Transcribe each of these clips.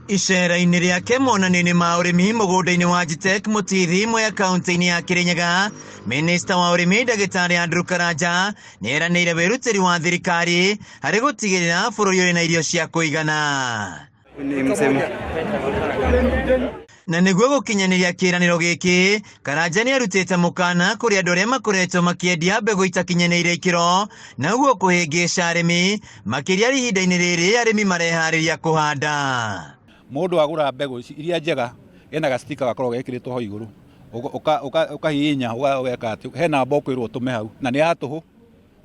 Icera-inĩ rĩake monanio-inĩ ma ũrĩmi mũgũnda-inĩ wa Gtech Mũtithi Mwea kaunti-inĩ ya Kirinyaga, Minista wa ũrĩmi Ndagĩtarĩ Andrew Karanja nĩ eranĩire wĩrutĩri wa thirikari harĩ gũtigĩrĩra bũrũri ũrĩ na irio cia kũigana. Na nĩguo gũkinyanĩria kĩĩranĩro gĩkĩ, Karanja nĩ arutĩte mũkana kũrĩ andũ arĩa makoretwo makĩendia mbegũ itakinyanĩire ikĩro na ũguo kũhĩngĩca arĩmi makĩria ihinda-inĩ rĩrĩ arĩmi mareharĩria kũhanda. Mũndũ agũra mbegũ iria njega ena gastika gakoragwo gekĩrĩtwo hau igũrũ ũkahihinya ũgeka atĩ he namba ũkwĩrwo ũtũme hau na nĩ ya tũhũ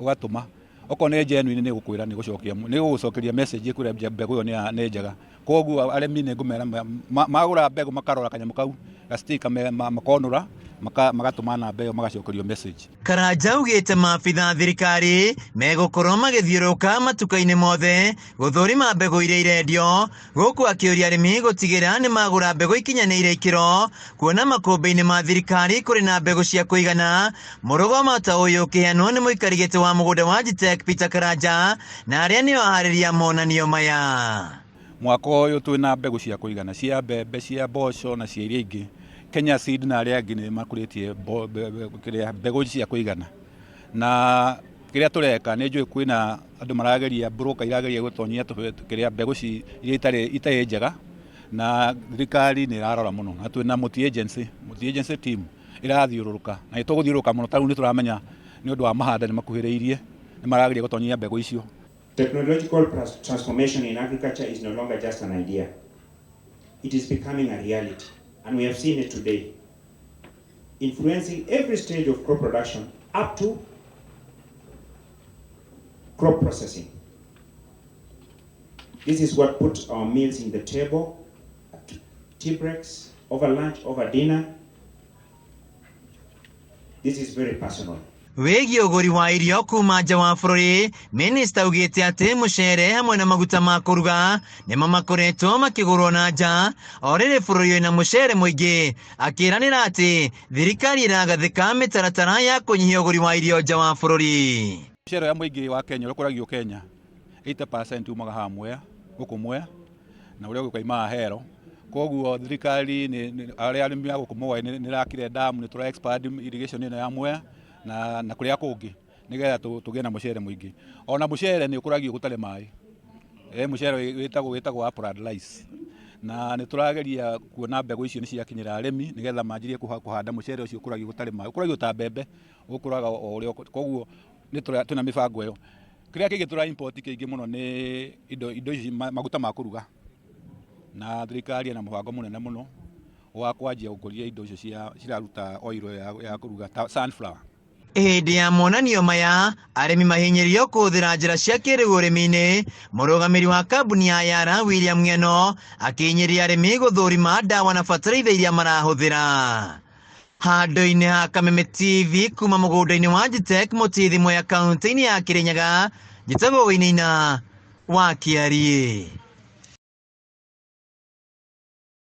ũgatũma okorwo nĩ genuine nĩ gũkwĩra nĩ gũcokia nĩ gũgũcokeria message ĩkwĩra mbegũ ĩyo nĩ njega. Koguo arĩmi nĩ ngũmera magũra mbegũ makarora kanyamũ kau ga sticker makonũra magatũma namba ĩyo magacokerio message. Karanja augĩte maabitha a thirikari megũkorwo magĩthiũrũrũka matuka-inĩ mothe gũthũrima mbegũ iria irendio gũkũ akĩũria arĩmi gũtigĩrĩra nĩ magũra mbegũ ikinyanĩire ikĩro kuona makũmbĩ-inĩ ma thirikari kũrĩ na mbegũ cia kũigana. Mũrũgamo ta ũyũ ũkĩheanwo nĩ mũikari gĩtĩ wa mũgũnda wa Gtech Peter Karanja na arĩa nĩo aharĩria monanio maya. Mwaka ũyũ twĩna mbegũ cia kũigana cia mbembe, cia mboco na cia iria ingĩ. Kenya Seed na arĩa angĩ nĩ makũrĩtie kĩrĩa mbegũ cia kũigana. Na kĩrĩa tũreka nĩ njũĩ kwĩna andũ marageria broker irageria gũtonyia kĩrĩa mbegũ iria itarĩ njega na thirikari nĩ ĩrarora mũno na twĩna multi agency, multi agency team ĩrathiũrũrũka na nĩ tũgũthiũrũrũka mũno tarĩu nĩ tũramenya nĩ ũndũ wa mahanda nĩ makuhĩrĩirie nĩ marageria gũtonyia mbegũ icio. Technological transformation in agriculture is no longer just an idea. It is becoming a reality, and we have seen it today, influencing every stage of crop production up to crop processing. This is what puts our meals in the table, at tea breaks, over lunch, over dinner. This is very personal. Wĩgiĩ ũgũri wa irio kuma nja wa bũrũri, minista augĩte atĩ mũcere hamwe na maguta ma kũruga nĩmo makoretwo makĩgũrwo na nja o rĩrĩ bũrũri wĩna mũcere mũingĩ, akĩranĩra atĩ thirikari ĩragathĩka mĩtaratara ya kũnyihia ũgũri wa irio nja wa bũrũri. Mũcere ũrĩa mũingĩ wa Kenya ũrĩa ũkũragio Kenya 80% umaga haha Mwea, gũkũ Mwea na ũrĩa ũngĩ ũkaumaga Ahero. Koguo thirikari arĩa arĩmi a gũkũ Mwea nĩ ĩrakire damu, nĩ tũra expand irrigation ĩno ya Mwea na kũrĩa kũngĩ nĩgetha tũgĩe na mũcere mũingĩ. Ona mũcere nĩ ũkũragio gũtarĩ maĩ. Mũcere wĩtagwo upland rice. Na nĩ tũrageria kuona mbegũ icio nĩ ciakinyĩra arĩmi nĩgetha manjirie kũhanda mũcere ũcio ũkũragio gũtarĩ maĩ. Ũkũragio ta mbembe, ũkũraga o ũrĩa, koguo nĩ twĩna mĩbango ĩyo. Kĩrĩa kĩngĩ tũra import kĩingĩ mũno nĩ indo ici maguta ma kũruga. Na thirikari ĩna mũbango mũnene mũno wa kwanjia gũkũria indo icio ciraruta oil ya kũruga ta sunflower. Hĩndĩ ya monanio maya, arĩmi mahinyĩrĩrio kũhũthĩra njĩra cia kĩrĩu ũrĩmi-inĩ. Mũrũgamĩrĩri wa kambuni ya Yara William Ng'eno akĩhinyĩrĩria arĩmi gũthũrima ndawa na bataraitha iria marahũthĩra. Handũ-inĩ ha Kameme TV kuma mũgũnda-inĩ wa Gtech Mũtithi Mwea kaunti-inĩ ya Kirinyaga, njĩtagwo Wainaina wa Kĩariĩ.